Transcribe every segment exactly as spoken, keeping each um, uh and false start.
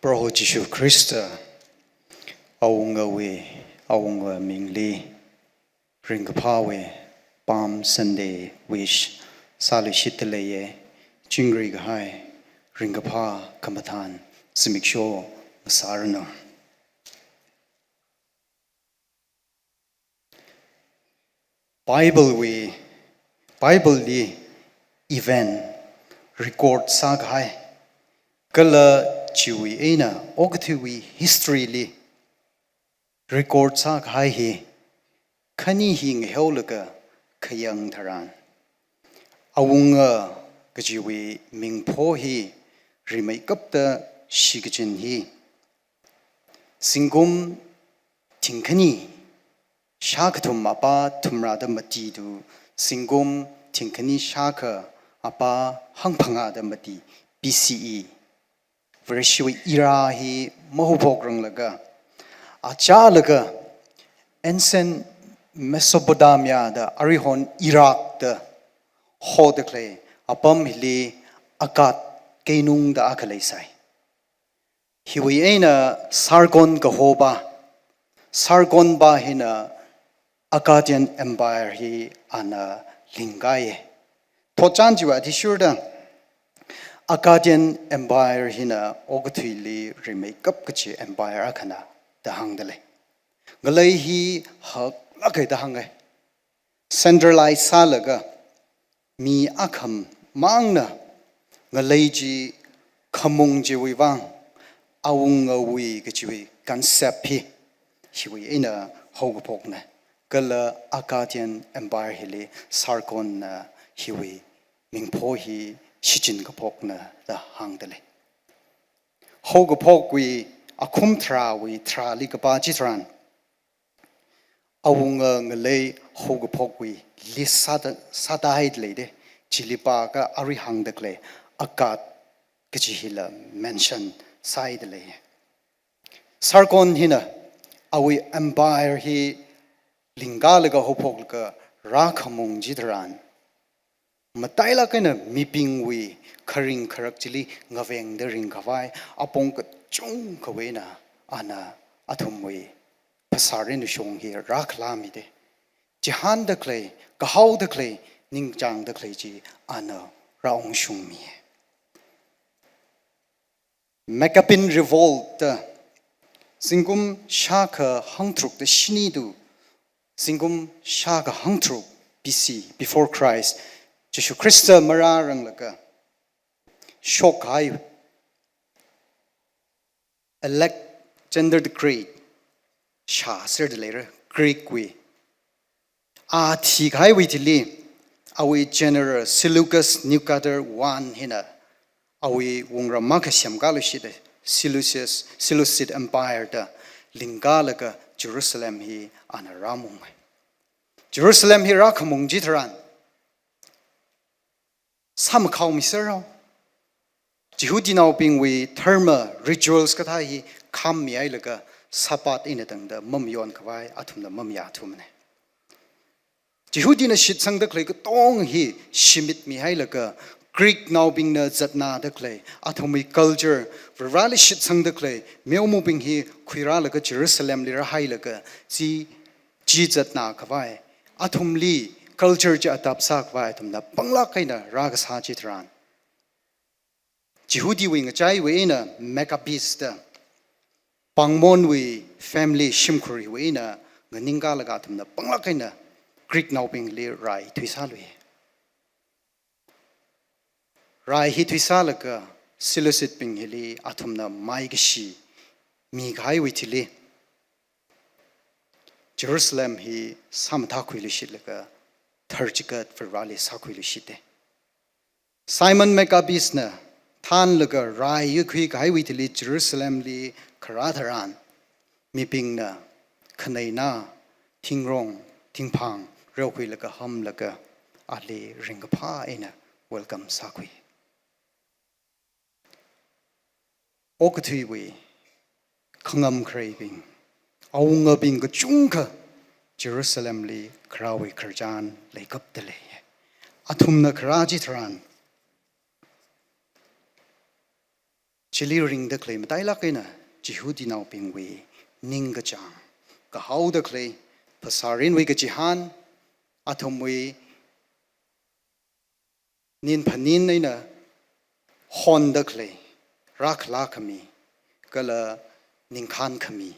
Proho Jishu Khrista awungawui, awunga mingli ringkaphāwui Palm Sunday wish sāluishitda leiya. Chingri kahai ringkaphā khamathān zimiksho ngasāranu. Bible wui, Bible li event record sākahai, kala chiwui eina okathuiwui history li record sākahai hi khani hi ngahaolaga khayang tharan, awunga kajiwui mingpho hi rimeikapta shikachin hi zingkum thingkhani shākathum apā thumrada mati to zingkum thingkhani shākha apā hangphangāda mati B C E, Vareshiwui era hi mahaophokranglaga, achālaga ancient Mesopotamia da aruihon Iraq da hoda khalei apam hili Akkad keinung da akha leisai. Hiwui eina Sargon kahopa, Sargon pa hina Akkadian Empire hi ana lingkāya. Thotchan chiwui athishurda Akkadian Empire hina okathuili rimeikap kachi empire akhana da hāngda lei. Ngalei hi haklāka da hānga. Centralize sālaga mi akhamangna ngalei chi khamung chiwui vang awungawui kachiwui concept hi hiwui eina haokaphokna, kala Akkadian Empire hili Sargon na hiwui mingpho hi shichin kaphokna da hāngda lei. Haokaphokwui akhum tharāwui tharāli kapā chitharan, awunga ngalei haokaphokwui list sāda, sāda haida leida. Chili pākha arui hāngda khalei Akkad kachi hila mention sāhaida lei. Sargon hina awui empire hi lingkālaga haophoklaga rākhamung chitharan, matailāk eina mibingwui kharing kharak chili ngavengda ringkhavai apong kachungkhawui eina ana athumwui phasārin shong hi rākhalāmida. Chihānda khalei, kahaoda khalei, ningchāngda khalei chi ana rāungshungmi. Maccabean Revolt da zingkum shākha hangtharukda shini to zingkum shākha hangtharuk B C, before Christ, Jishu Khrista marāranglaga shokkahai Alexander the Great shāserda leira, Greek wui. A thikahaiwui thili, awui general Seleucus Nicator one hina awui wungram akha semkāluishita, Seleucus, Seleucid Empire da lingkālaga Jerusalem hi ana rāmunga. Jerusalem hi rākhamung chitharan, sāmakhaomiserrao. Jihudinaobingwui dharma rituals kathā hi khammihailaga Sabbath eina tangda mamayonkhavai athumna mamayāthumana. Jihudina shitsangda khalei katonga hi shimitmihailaga, Greeknaobingna zatnāda khalei athumwui culture, Vareli shitsangda khalei meomabing hi khuirālaga Jerusalemli rāhailaga chi, chi zatnākhavai, athumli culture chi adapt sākhavai athumna panglāk eina rākasā chitharan, Jihudiwui ngachaiwui eina Maccabees da pāngmonwui family shimkhurwui eina nganingkālaga athumna panglāk eina Greeknaobingli rai thuisālui. Rai hi thuisālaga Seleucidbing hili athumna maikashi mikahaiwui thili Jerusalem hi sāmathākhuiluishitlaga tharchigat Vareli sākhuiluishita. Simon Maccabees na thānlaga rai yuikhuikahaiwui thili Jerusalemli kharā tharan, mibingna khaneina, thingrong, thingphang reokhuilaga hamlaga ali ringkaphā eina welcome sākhui. Okathuiwui khangam khareibing, awungabing kachungkha Jerusalemli kharāwui khararchan leikapta lei. Athumna kharā chitharan, Chili ringda khalei matailak eina Jihudinaobingwui ningkachāng, kahaoda khalei, phasārinwui kachihān, athumwui ning phaning eina honda khalei, rākhala khami, kala ningkhān khami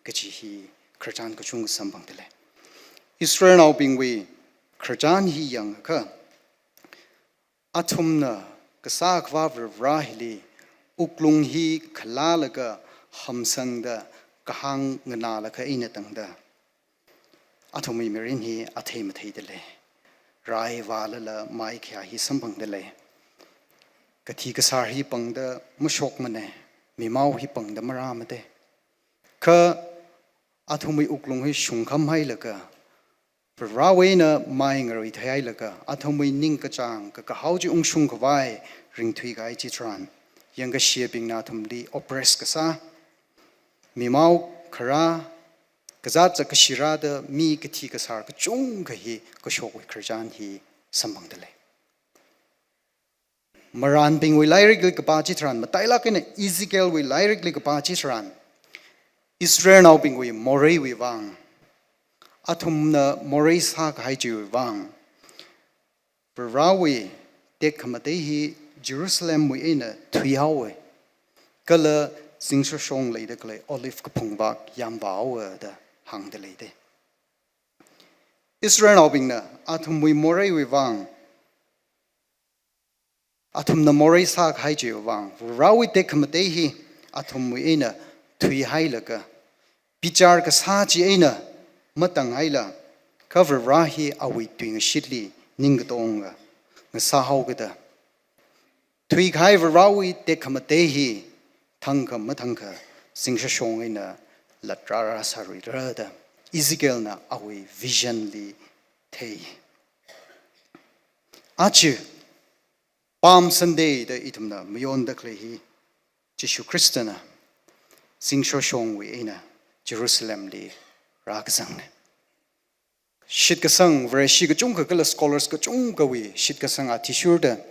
kaji hi khararchan kachungkha samphangda lei. Israelnaobingwui khararchan hi yangakha, athumna kasā Akhava Varivarā hili wuklung hi khalalaga hamsangda kahāng nganālaga eina tangda, athumwui mirin hi athei matheida lei. Rai vālala mai khayā hi samphangda lei. Kathi kasār hi pangda mashokmana, mimao hi pangda marāmada. Kha athumwui wuklung hi shungkham hailaga, Varivarāwui eina mai ngarui theihailaga, athumwui ningkachāng kakahao chi ungshung khavai ringthui kahai chitharan, yangkashiyabingna athumli oppress kasā, mimao kharā, kazāt zat kashi rāda mi kathi kasār kachungkha hi kashokwui khararchan hi samphangda lei. Marānbingwui lairikli kapā chitharan, matailak eina Ezekielwui lairikli kapā chitharan, Israelnaobingwui moreiwui vang, athumna morei sākahai chiwui vang, Varivarāwui tekhamatei hi Jerusalemwui eina thuihaowa, kala zingshoshong leida khalei Olive kaphung vak yamvāhaowa da hāngda leida. Israelnaobingna athumwui moreiwui vang, athumna morei sākahai chiwui vang, Varivarāwui tekhamatei hi athumwui eina thuihailaga, bichar kasā chi eina matanghaila, kha Varivarā hi awui tuingashitli ningkatonga ngasāhaokida, thuikahai Varivarāwui tekhamatei hi thangkha mathangkha zingshoshong eina latrāra sāluira da Ezekielna awui visionli thei. Aja Palm Sunday da ithumna mayonda khalei hi, Jishu Khristana zingshoshongwui eina Jerusalemli rākazangna. Shitkasang, Vareshi kachungkha kala scholars kachungkhawui shitkasang athishurda,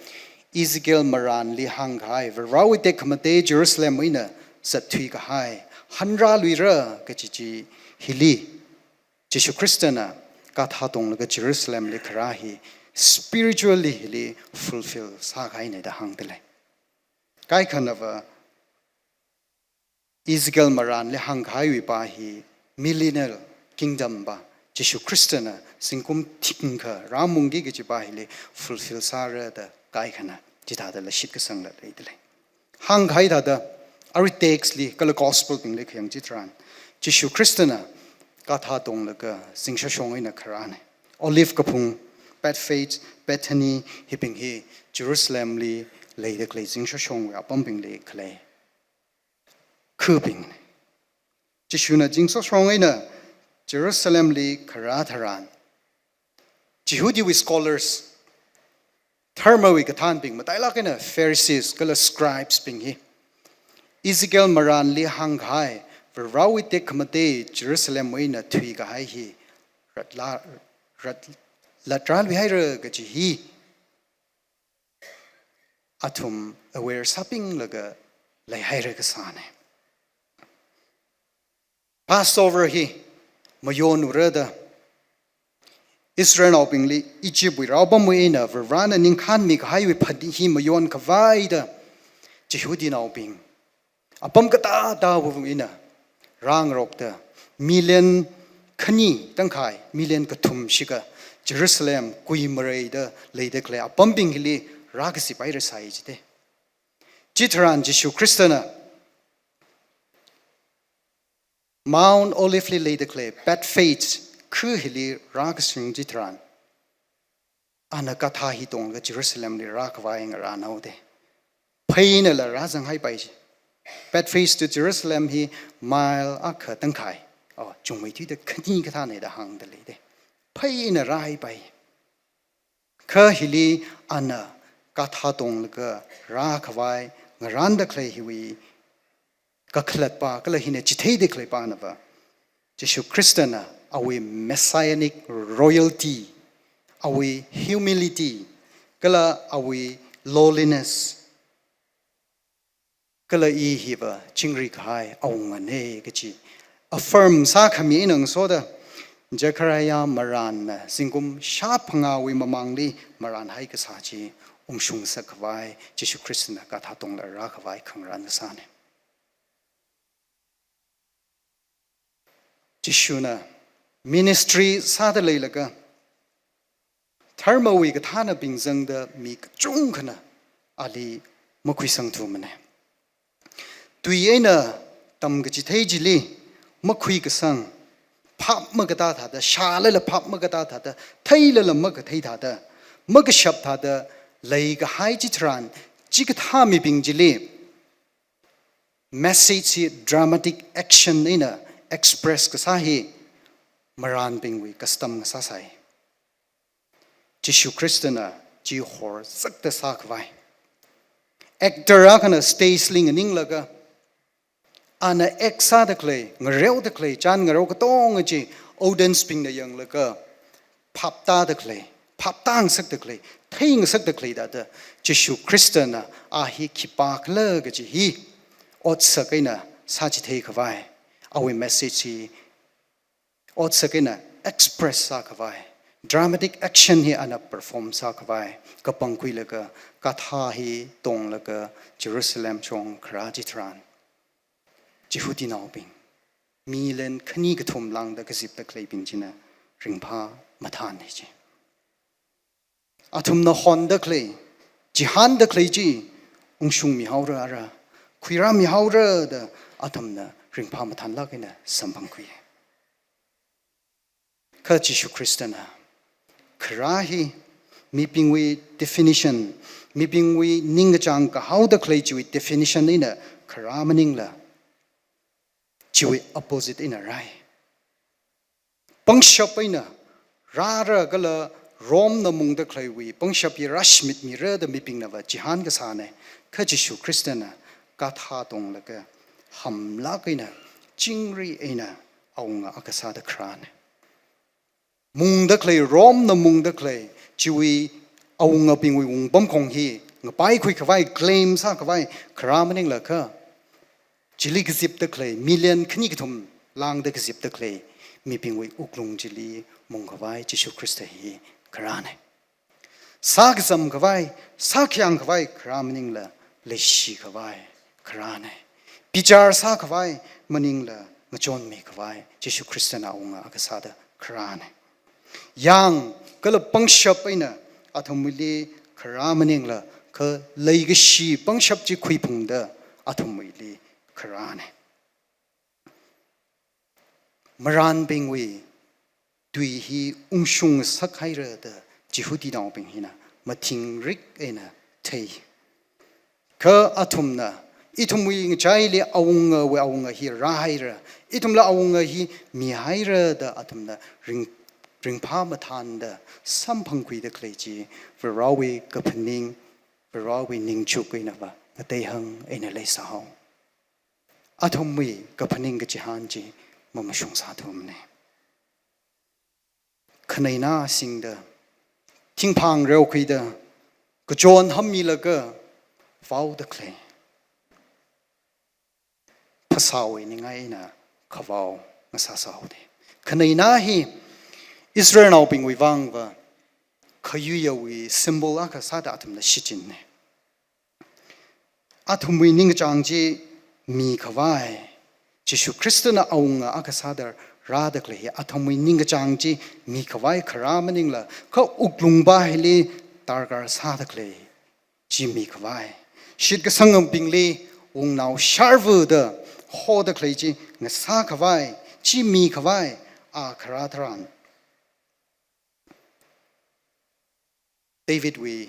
Ezekiel marānli hāngkahai, Varivarāwui tekhamatei Jerusalemwui eina zatthuikahai, hanrāluira kaji chi hili, Jishu Khristana gadha tonglaga Jerusalemli kharā hi spiritually hili fulfill sākahaina da hāngda lei. Kaikhanava Ezekiel marānli hāngkahaiwui pā hi millennial kingdom pā, Jishu Khristana zingkum thingkha rāmungki kaji pā hili fulfill sāra da kaikhana chithādala shitkasangla leida lei. Hāngkahai thāda, arui text li kala gospel bingli khayang chitharan, Jishu Khristana gadha tonglaga zingshoshong eina kharāna. Olive kaphung, Bethphage, Bethany hibing hi Jerusalemli leida khalei zingshoshongwui apambingli khalei khabingna. Jishuna zingshoshong eina Jerusalemli kharā tharan, Jihudiwui scholars, dharmawui kathānbing, matailak eina Pharisees kala scribes bing hi, Ezekiel marānli hāngkahai, Varivarāwui tekhamatei Jerusalemwui eina thuikahai hi, ratla, rat, latrāluihaira kaji hi, athum aware sābinglaga leihaira kasāna. Passover hi mayonura da, Israelnaobingli Egyptwui rao apamwui eina Varivarāna ningkhānmi kahaiwui phanit hi mayon khavaida, Jihudinaobing apam katātāwui eina rāngarokta, million khani tangkhai, million kathum shikha Jerusalem kuimareida leida khalei apambing hili rākaziphaira sāi jite. Chitharan Jishu Khristana Mount Olive li leida khalei Bethphage khu hili rākazang chitharan, ana gadha hi tonglaga Jerusalemli rākhavai ngarānhaoda, pheinala rāzanghaipai ji. Bethphage to Jerusalem hi mile akha tangkhai, oh, chungmeithuida khani kathāna da hāngda leida, pheina rāhaipai. Kha hili ana gadha tonglaga rākhavai ngarānda khalei hiwui kakhalatpa kala hina chitheida khalei panava, Jishu Khristana awui messianic royalty, awui humility, kala awui lowliness, Kala i hiva chingri kahai awungana kaji affirm sākhami eina ngasoda, Zechariah marānna zingkum shāphangāwui mamāngli marānhai kasā chi ungshung ngasak khavai, Jishu Khristana gadha tongla rākhavai khangarān kasāna. Jishuna ministry sāda leilaga, dharmawui kathānabing zangda mi kachungkhana ali makhuisangthumana. Tui eina tamkachithei chili makhuikasang, phap makatā thāda, shālala phap makatā thāda, theilala makathei thāda, makashap thāda leikahai chitharan, chikathā mibing chili message hi dramatic action eina express kasā hi marānbingwui custom ngasāsai. Jishu Khristana chi horzakta sākhavai. Actor akhana stage li nganinglaga, ana act sāda khalei, ngareoda khalei, chān ngareo katonga chi audience bingna yanglaga, phap tāda khalei, phap tāngasakda khalei, theingasakda khalei thāda, Jishu Khristana a hi khipākhala kaji hi otsak eina sāchithei khavai, awui message hi otsak eina express sākhavai, dramatic action hi ana perform sākhavai, kapangkhuilaga, gadha hi tonglaga Jerusalem shong kharā chitharan, Jihudinaobing million khani kathum lāngda kazipda khaleibing china ringphā mathāna chi. Athumna honda khalei, chihānda khalei chi ungshungmihaora ara, khuirāmihaora da athumna ringphā mathānlāk eina samphangkhui. Kha Jishu Khristana kharā hi mibingwui definition, mibingwui ningkachāng kahaoda khalei chiwui definition eina kharā maningla, chiwui opposite eina rāi. Pangshap eina rāra kala Romena mungda khaleiwui pangshap hi rāshimit mira da mibingnava chihān kasāna, kha Jishu Khristana gadha tonglaga hamlāk eina chingri eina awunga akha sāda kharāna. Mungda khalei, Romena mungda khalei chiwui awungabingwui wungpamkhong hi ngapaikhui khavai, claim sākhavai kharā maningla kha, chili kazipda khalei, million khani kathum lāngda kazipda khalei mibingwui wuklung chili mungkhavai Jishu Khrista hi kharāna. Sākazam khavai, sākhayang khavai kharā maningla, leishi khavai kharāna. Bichar sākhavai maningla, ngachonmi khavai Jishu Khristana awunga akha sāda kharāna. Yāng kala pangshap eina athumwuili kharā maningla, kha leikashi pangshap chi khuiphungda athumwuili kharāna. Marānbingwui tui hi ungshung ngasakhaira da Jihudinaobing hina mathingrik eina thei. Kha athumna, ithumwui ngachaili awungawui awunga hi rāhaira, ithumla awunga hi mihaira da athumna ring, ringphā mathānda samphangkhuida khalei chi, Varewui kaphaning, Varewui ningchuk einava ngateihāng eina leisāhao. Athumwui kaphaning kachihān chi mamashung sāthumana. Khaneina singda, thingphang reokhuida, kachon hammilaga vaoda khalei phasāwui ningai eina khavao ngasāsāhaoda. Khaneina hi Israelnaobingwui vangva khayuiyawui symbol akha sāda athumna shichinna. Athumwui ningkachāng chi mikhavai, Jishu Khristana awunga akha sāda rāda khalei hi athumwui ningkachāng chi mikhavai kharā maningla, kha wuklungva hili darkar sāda khalei chi mikhavai, shitkasangbingli wungnao sharvuda hoda khalei chi ngasākhavai chi mikhavai a kharā tharan, Davidwui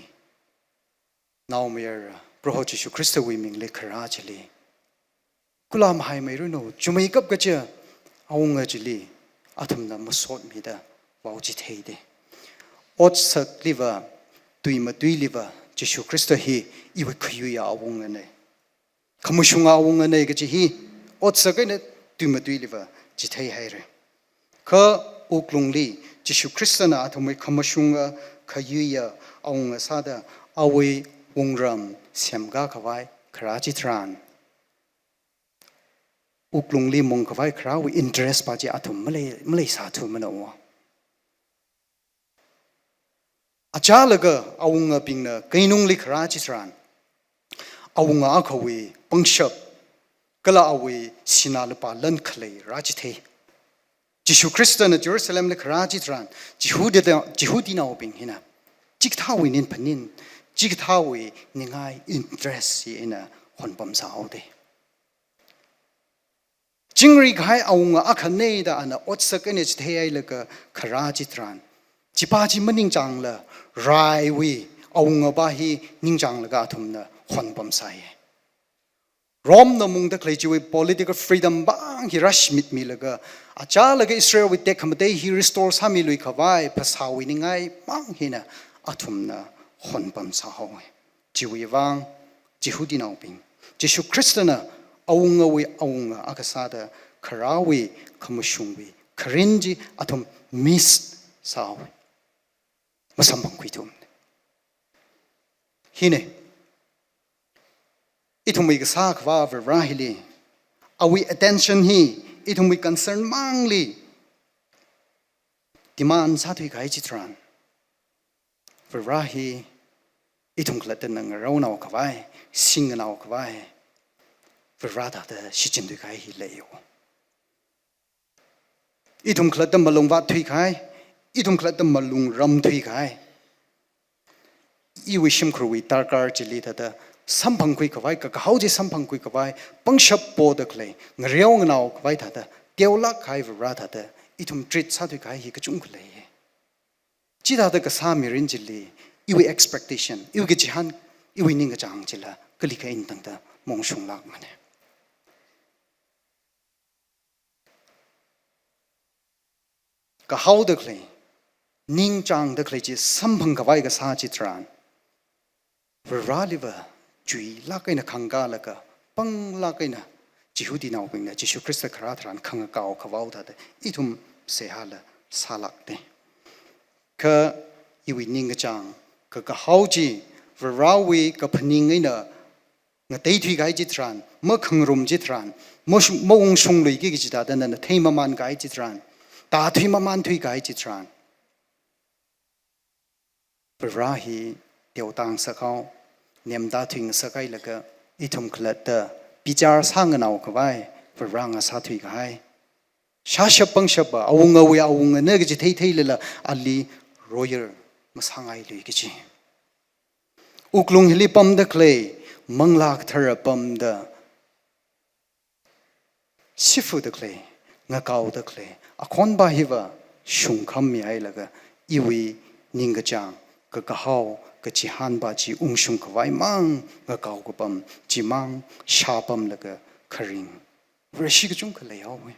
naomayara Proho Jishu Khristawui mingli kharā chili, kula mahaimeiranu, chumeikap kaja awunga chili athumna masotmida vaochitheida. Otsakliva, tuimatuiliva, Jishu Khrista hi iwui khayuiya awungana, khamashunga awungana kaji hi otsak eina tuimatuiliva chitheihaira. Kha wuklungli Jishu Khristana athumwui khamashunga khayuiya awunga sāda awui wungram semkakhavai kharā chitharan, wuklungli mungkhavai kharāwui interest pa chi athum malei, maleisāthumana o. Achālaga awungabingna keinungli kharā chitharan, awunga akhawui pangshap, kala awui sinā lupā lan khalei rāchithei. Jishu Khristana Jerusalemli kharā chitharan, Jihudida-, Jihudinaobing hina chikathāwui ning phaning, chikathāwui ningai interest hi eina honpamsāhaoda. Chingri kahai awunga akhana da ana otsak eina chithei hailaga kharā chitharan, chi pa chi maningchāngla, raiwui awunga pa hi ningchānglaga athumna honpamsāya. Romena mungda khalei chiwui political freedom bang hi rāshimit milaga, achālaga Israelwui tekhamatei hi restore sāmilui khavai phasāwui ningai mang hina athumna honpamsāhaowa. Chiwui vang, Jihudinaobing, Jishu Khristana awungawui awunga akha sāda kharāwui khamashungwui kharing chi athum miss sāhaowa. Masamphangkhuithum. Hina, ithumwui kasā Akhava Vare hili, awui attention hi ithumwui concern mangli demand sāthui kahai chitharan, Vare hi ithum khalattana ngareonao khavai, sing nganao khavai, Vare thāda shichinthui kahai hi leiya o. Ithum khalatta malung vātthui kahai, ithum khalatta malung ramthui kahai, iwui shimkhurwui darkar chili thāda samphangkhui khavai, kakahao chi samphangkhui khavai, pangshap poda khalei, ngareo nganao khavai thāda, teolāk kahai Vare thāda ithum treat sāthui kahai hi kachungkha leiya. Chithāda kasā mirin chili, iwui expectation, iwui kachihān, iwui ningkachāng chila kalikha eina tangda maungshunglākmana. Kahaoda khalei, ningchāngda khalei chi samphang khavai kasā chitharan, Vareliva chuilāk eina khangkālaga, panglāk eina Jihudinaobingna Jishu Khrista kharā tharan khangakao khavao thāda ithum seihāla sālākta. Kha iwui ningkachāng kakahao chi Varewui kaphaning eina ngateithui kahai chitharan, makhangarum chitharan, mashung-, maungshungluiki kaji thāda nana theimamān kahai chitharan, tāthui mamānthui kahai chitharan, Vare hi teotā ngasakhao, nemtāthui ngasakhailaga, ithum khalatta bichar sānganao khavai Vare ngasāthui kahai. Shāshap pangshapa, awungawui awungana kaji theitheilala ali royal masāngailui kaji. Wuklung hili pamda khalei, Manglā Kathara pamda, sifuda khalei, ngakaoda khalei, akhon pa hiva shungkham mihailaga, iwui ningkachāng kakahao, kachihān pa chi ungshung khavai mang ngakao kapam, chimang shāpamlaga kharing, Vareshi kachungkha leihaowa.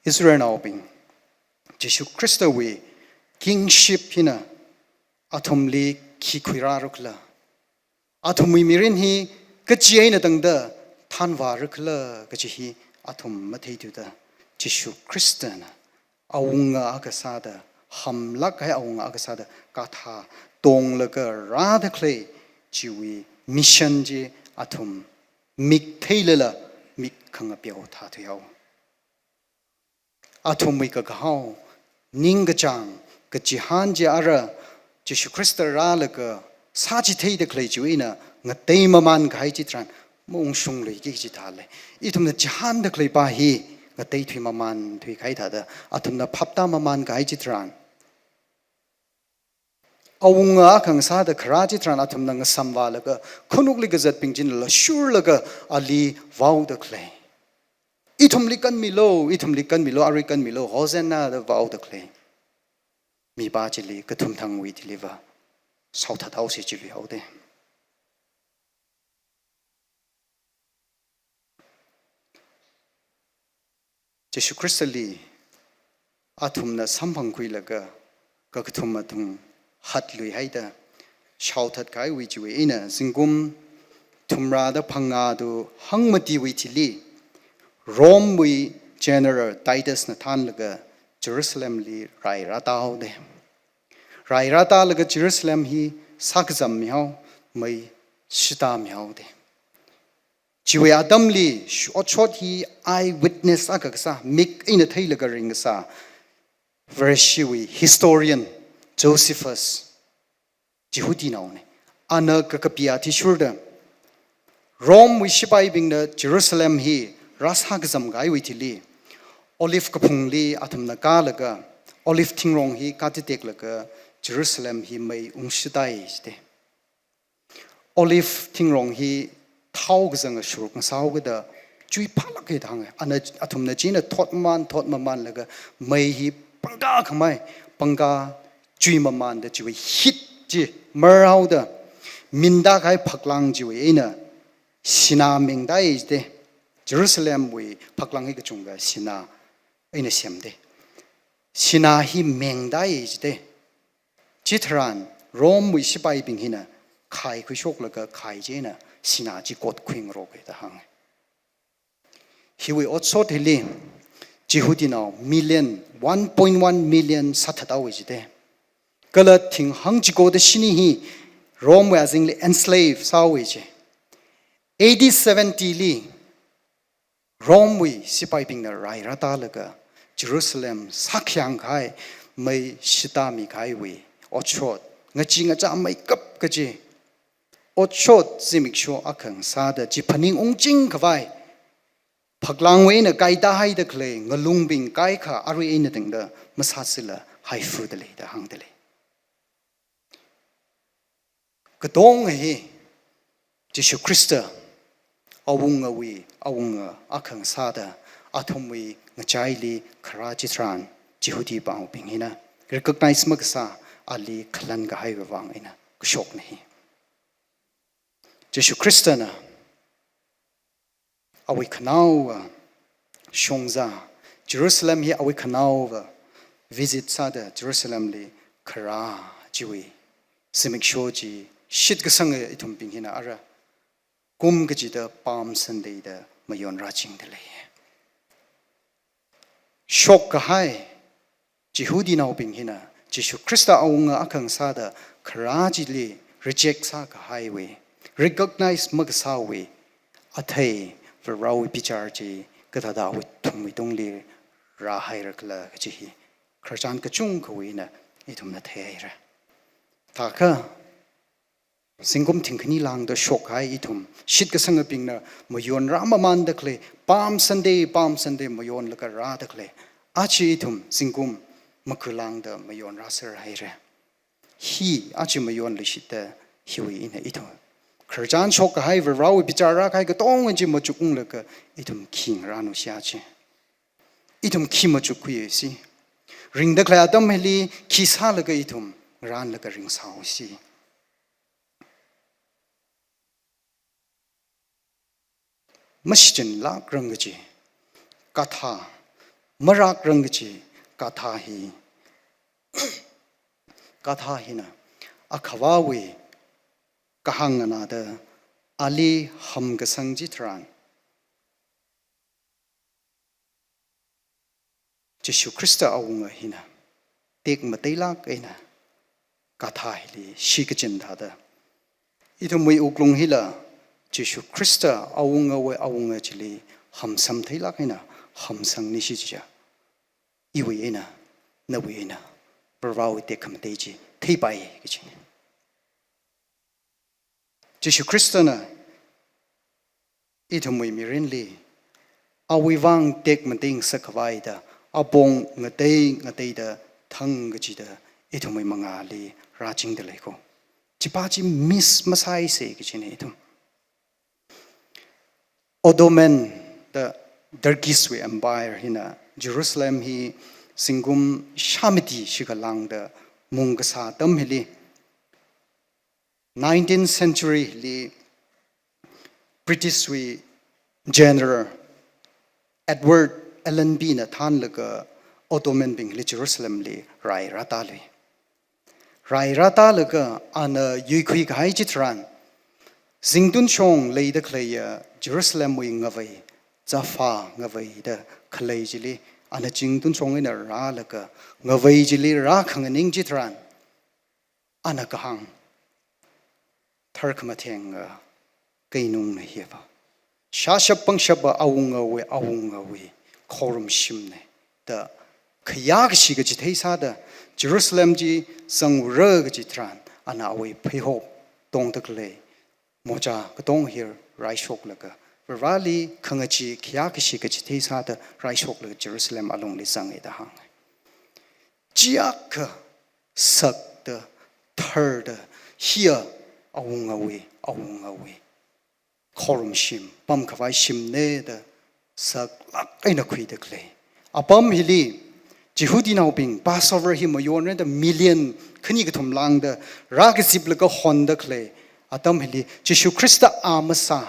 Israelnaobing, Jishu Khristawui kingship hina athumli khi khuirārakhala, athumwui mirin hi kachi eina tangda thanvārakhala kaji hi athum matheithuda, Jishu Khristana awunga akha sāda, hamlāk kahai awunga akha sāda kathā tonglaga rāda khalei chiwui mission chi athum mik theilala mik khangapeo thāthuihao. Athumwui kakahao, ningkachāng, kachihān chi ara, Jishu Khrista rālaga sāchitheida khalei chiwui eina ngateimamān kahai chitharan, maungshungluiki kaji thālei. Ithumna chihānda khalei pa hi ngateithui mamānthui kahai thāda, athumna phaptāmamān kahai chitharan, awunga akha ngasāda kharā chitharan athumna ngasamvālaga, khanukli kazatbing chinala shurlaga ali vaoda khalei. Ithumli kanmilu, ithumli kanmilu, arui kanmilu, Hosanna da vaoda khalei mipa chili kathumthangwui thiliva shaothathaosa jiluihaoda. Jishu Khristali athumna samphangkhuilaga kakathuma thung hatluihaida shaothat kahaiwui chiwui eina zingkum thumrāda phangā to hangmatiwui thili Romewui General Titusna thānlaga Jerusalemli rai rātāhaoda. Rai rātālaga Jerusalem hi sākazam mihao, mei shita mihao de. Chiwui atamli sh-, otshot hi eyewitness akha kasā, mik eina theilaga ringkasā Vareshiwui historian Josephus, Jihudinaone. Ana kakapi athishurda Romewui sipaibingna Jerusalem hi rāsākazam kahaiwui thili, Olive kaphungli athumna kālaga, Olive thingrong hi kātiteklaga Jerusalem hi mei ungshitai jide. Olive thingrong hi thao kazang ashur ngasao kada chui phālāka da hānga. Ana athumna china thot maman, thot mamanlaga mei hi pangkā khamei, pangkā chui mamanda chiwui heat chi marhaoda minda kahai phaklang chiwui eina sinā mengdai jide. Jerusalemwui phaklang hi kachungkha sinā eina semde. Sinā hi mengdai jide. Chitharan Romewui sipaibing hina khai khuishoklaga khai china sinā chi kotkhuingaroka da hānga. Hiwui otshot hili Jihudinao million, one point one million sāthathaowa jide. Kala thinghang chikoda shini hi Romewui azingli enslave sāhaowa ji. A D seventy li Romewui sipaibingna rai rātālaga Jerusalem sākhayang kahai mei shita mikahaiwui otshot, ngachee ngachā meikap kaji otshot zimiksho akha ngasāda chi phaning ungching khavai, phaklangwui eina kaitā haida khalei ngalungbing kaikha arui eina tangda masāsila haifuda lei da hāngda lei. Katonga hi Jishu Khrista awungawui awunga akha ngasāda athumwui ngachaili kharā chitharan Jihudi pāngbing hina recognize makasā ali khalan kahaiwui vang eina kashokna hi. Jishu Khristana awui khanaowa shongza, Jerusalem hi awui khanaowa visit sāda Jerusalemli kharā chiwui zimiksho chi shitkasanga ithumbing hina ara kum kachida Palm Sunday da mayon rāchingda lei. Shok kahai Jihudinaobing hina Jishu Khrista awunga akha ngasāda kharā chili reject sākahaiwui, recognize makasāwui athei Varewui bichar chi kathāda ithumwui tungli rāhairakhala kaji hi khararchan kachungkhawui eina ithumna theihaira. Thākha zingkum thingkhani lāngda shokkahai ithum shitkasangabingna mayon rāmamanda khalei, Palm Sunday, Palm Sunday mayonlaga rāda khalei, aja ithum zingkum maga lāngda mayon rāserhaira. Hi aja mayon leishida hiwui eina ithum khararchan shokkahai Varewui bichar rākahai katonga chi machukunglaga ithum khi ngarānluishit aja. Ithum khi machukkhui si. Ringda khalei atam hili khi sālaga ithum ngarānlaga ringsāsi. Mashichinlākrang kaji gadha, marākrang kaji gadha hi, gadha hina akhavāwui kahāng nganāda ali hamkasang chitharan, Jishu Khrista awunga hina tekmateilāk eina gadha hili shikachin thāda, ithumwui wuklung hila Jishu Khrista awungawui awunga chili hamsam theilāk eina hamsangnishi jiakha, iwui eina, nawui eina Varewui tekhamatei chi theipai kajina. Jishu Khristana ithumwui mirinli awui vang tekmatei ngasak khavai da apong ngatei ngateida thang kachida ithumwui mangāli rāchingda leiko. Chipa chi miss masāisa kajina ithum. Ottoman da Turkish wui empire hina Jerusalem hi zingkum shāmati shikha lāngda mungkasā atam hili, nineteenth century li British wui General Edward Allenby na thānlaga Ottoman bingli Jerusalem li rai rātālui. Rai rātālaga ana yuikhui kahai chitharan, zingtunshong leida khaleiya Jerusalem wui ngavei, Jaffa ngavei da khalei chili ana zingtunshong eina rālaga ngavei chili rākhanganing chitharan, ana kahāng, harkhamathenga keinungna hiva. Shāshap pangshapa awungawui, awungawui khorumshimna da khayākashi kachithei sāda Jerusalem chi zangura kachi tharan, ana awui pheihop tongda khalei moja katong hi raishoklaga, Vareli khangachee khayākashi kachithei sāda raishoklaga Jerusalem alungli zanga da hānga. Chiyākha sakta, tharda, hiya awungawui, awungawui khorumshim, pamkhavai shimna da saklāk eina khuida khalei. Apam hili, Jihudinaobing Passover hi mayonra da million khani kathum lāngda rākaziplaga honda khalei atam hili, Jishu Khrista a masā,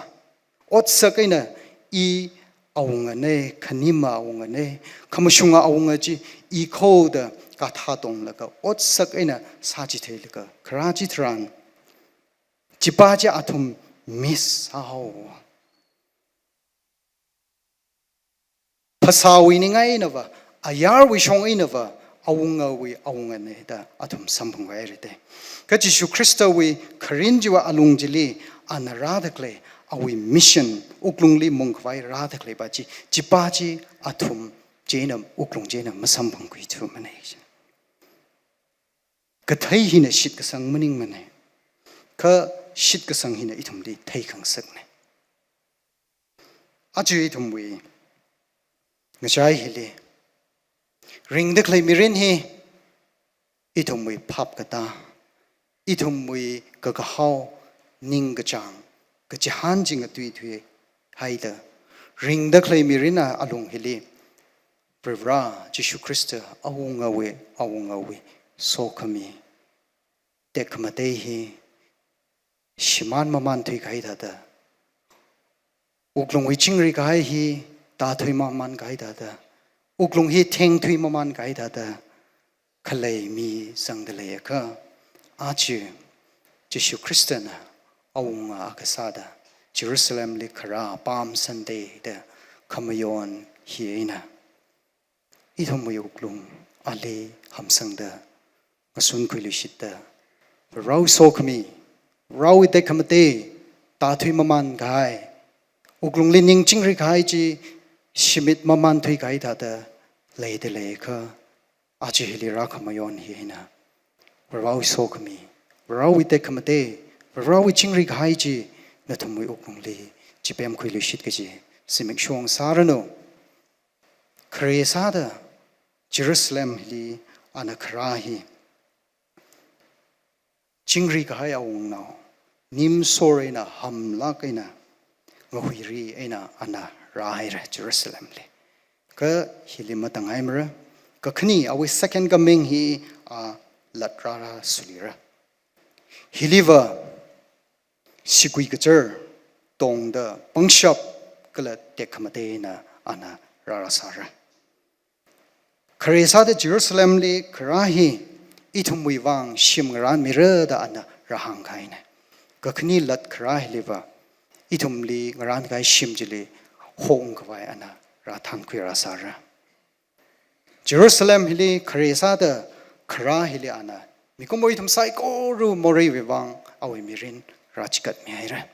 otsak eina i awungana, khanima awungana, khamashunga awunga chi i kho da kathā tonglaga otsak eina sāchitheilaga kharā chitharan, chipa chi athum miss sāhaowa. Phasāwui ning einava, ayarwui shong einava, awungawui awungana da athum samphanghaira da. Kha Jishu Khristawui kharing chiwui alung chili ana rāda khalei, awui mission, wuklungli mungkhavai rāda khaleipa chi, chipa chi athum chieina, wuklung chieina masamphangkhuithumana. Kathei hina shitkasang maningmana. Kha shitkasang hina ithumli theikhangasakna. Aja ithumwui ngachai hili ringda khalei mirin hi, ithumwui phap katā, ithumwui kakahao, ningkachāng, kachihān chi ngatuithui haida ringda khalei mirin a alung hili, Varivara Jishu Khrista awungawui, awungawui sokhami tekhamatei hi shimān mamānthui kahai thāda, wuklungwui chingri kahai hi tāthui mamān kahai thāda, wuklung hi thengthui mamān kahai thāda khalei mi zangda leiakha, aja Jishu Khristana awunga akha sāda Jerusalemli kharā Palm Sunday da khamayon hi eina ithumwui wuklung ali hamsangda, ngasunkhuiluishitta, Varewui sokhami, Varewui tekhamatei tāthui mamān kahai, wuklungli ning chingri kahai chi shimit mamānthui kahai thāda leida leiakha, aja hili rākhamayon hi eina Varewui sokhami, Varewui tekhamatei, Varewui chingri kahai chi nathumwui wuklungli chipemkhuiluishit kaji zimiksho ngasāranu. Khare sāda Jerusalem hili ana kharā hi chingri kahai awungnao, nimsor eina hamlāk eina ngahuiri eina ana rāhaira Jerusalemli. Kha hili matanghaimara, kakhane awui second coming hi a lat rārāsāluira. Hiliva sigui kachar tongda pangshap kala tekhamatei eina ana rārāsāra. Khare sāda Jerusalemli kharā hi ithumwui vang shim ngarānmira da ana rāhāngkahaina. Kakhane lat kharā hiliva ithumli ngarānkahai shim chili hongkhavai ana rāthānkhui rāsāra. Jerusalem hili khare sāda kharā hili ana mikumo ithum saikora moreiwui vang awui mirin rāchikatmihaira.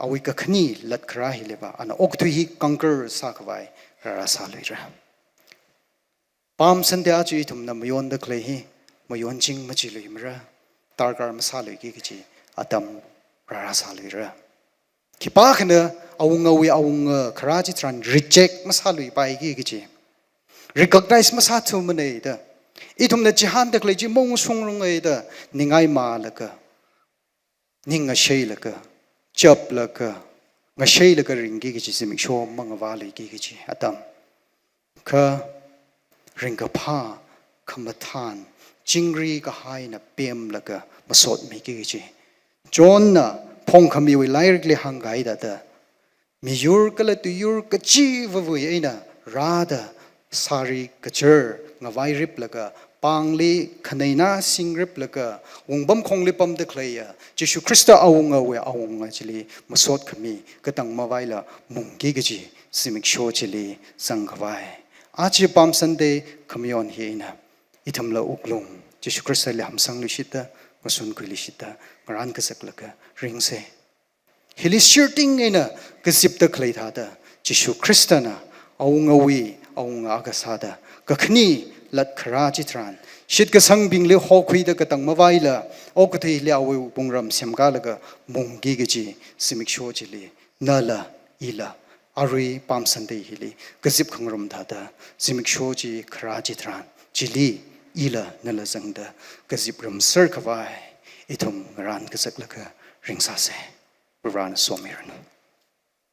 Awui kakhane lat kharā hiliva ana okathui hi conquer sākhavai rārāsāluira. Palm Sunday aja ithumna mayonda khalei hi mayonching machiluimara, darkar masāluiki kaji atam rārāsāluira. Khipākhana awungawui awunga kharā chitharan reject masāluipaiki kaji, recognize masāthumana da, ithumna chihānda khalei chi maungshungranga da ningai mālaga, ning ngasheilaga, chaplaga, ngasheilaga ringki kaji zimiksho mangavāluiki kaji atam. Kha ringkaphā, khamathān, chingri kahaina pemlaga masotmiki kaji. Johnna Phongkhamiwui lairikli hāngkahai thāda, miyur kala tuiyur kachivāwui eina rāda sāri kachar ngavairiplaga, pāngli khaneina singriplaga, wungpamkhongli pamda khaleiya Jishu Khrista awungawui awunga chili masotkhami katang mavaila mungki kaji zimiksho chili zangkhavai. Aja Palm Sunday khamayon hi eina ithumla wuklung Jishu Khristali hamsangluishitta, ngasunkhuiluishitta, ngarān kazaklaga ringsa. Hili shirting eina kazipda khalei thāda, Jishu Khristana awungawui awunga kasāda, kakhane latkharā chitharan, shitkasangbingli hokhuida katang mavaila, okathuili awui wungram semkalaga mungki kaji zimiksho chili, nala, ila, arui Palm Sunday hili kazip khangarum thāda, zimiksho chi kharā chitharan, chili, ila, nala zangda kazipram serkhavai, ithum ngarān kazaklaga ringsāsa. Varena somiranu.